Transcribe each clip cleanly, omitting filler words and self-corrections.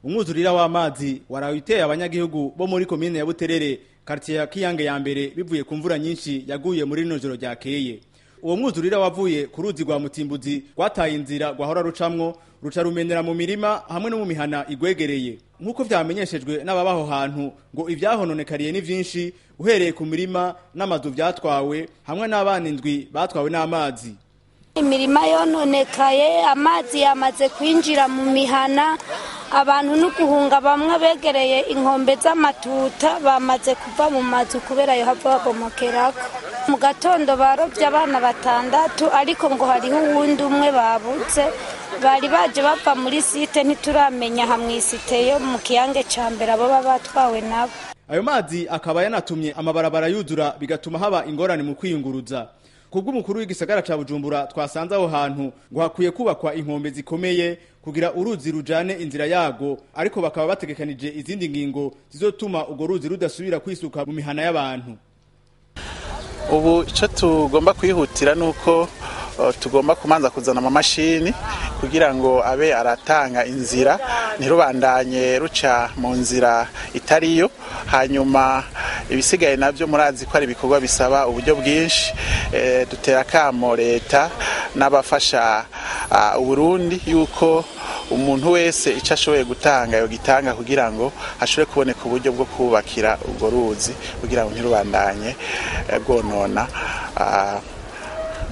Umwuzurira w'amazi warawiteye abanyagihugu bo muri komine ya Buterere, quartier ya Kiyange ya mbere, bivuye ku mvura nyinshi yaguye muri rino joro ryakeye. Uwo mwuzurira wavuye ku ruzi rwa Mutimbuzi rwataye inzira rwahora rucamwo, ruca rumenera mu mirima hamwe no mu mihana igwegereye. Nk'uko vyamenyeshejwe n'ababaho hantu, ngo ivyahononekariye ni vyinshi, uhereye ku mirima n'amazu vyatwawe, hamwe n'abana 7 batwawe n'amazi. Imirima yononekaye, amazi yamaze kwinjira mu mihana, abantu n'uguhunga, bamwe begereye inkombe z'amatuta bamaze kuva mu mazu kubera yo hava babomokerako. Mu gatondo barovye abana 6, ariko ngo hariho uwundi umwe babuze, bari baje bava muri site, ntituramenya hamwisite yo mu Kiyange ca mbere abo baba batwawe nabo. Ayo mazi akaba yanatumye amabarabara yuzura, bigatuma haba ingorane mu kwiyunguruza. Kubw'umukuru w'igisagara ca Bujumbura twasanze aho hantu, ngo hakwiye kubakwa inkombe zikomeye kugira uruzi rujane inzira yago, ariko bakaba bategekanije izindi ngingo zizotuma urwo ruzi rudasubira kwisuka mu mihana y'abantu. Ubu icyo tugomba kwihutira ni uko tugomba kumanza kuzana amamashini kugira ngo abe aratanga inzira, ntirubandanye ruca mu nzira itariyo. Hanyuma ibisigaye nabyo murazi ko ari ibikorwa bisaba uburyo bwinshi. Dutera akamo leta n'abafasha Uburundi yuko umuntu wese icyo ashoboye gutanga yogitanga kugira ngo hashobore kuboneka uburyo bwo kubakira urwo ruzi, kugira ngo ntirubandanye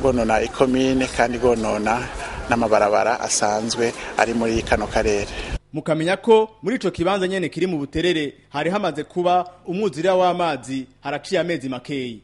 bwonona ikomine kandi bwonona n'amabarabara asanzwe ari muri kano karere. Mukamenya ko muri ico kibanza nyene kiri mu Buterere hari hamaze kuba umwuzurira w'amazi haraciye amezi makeyi.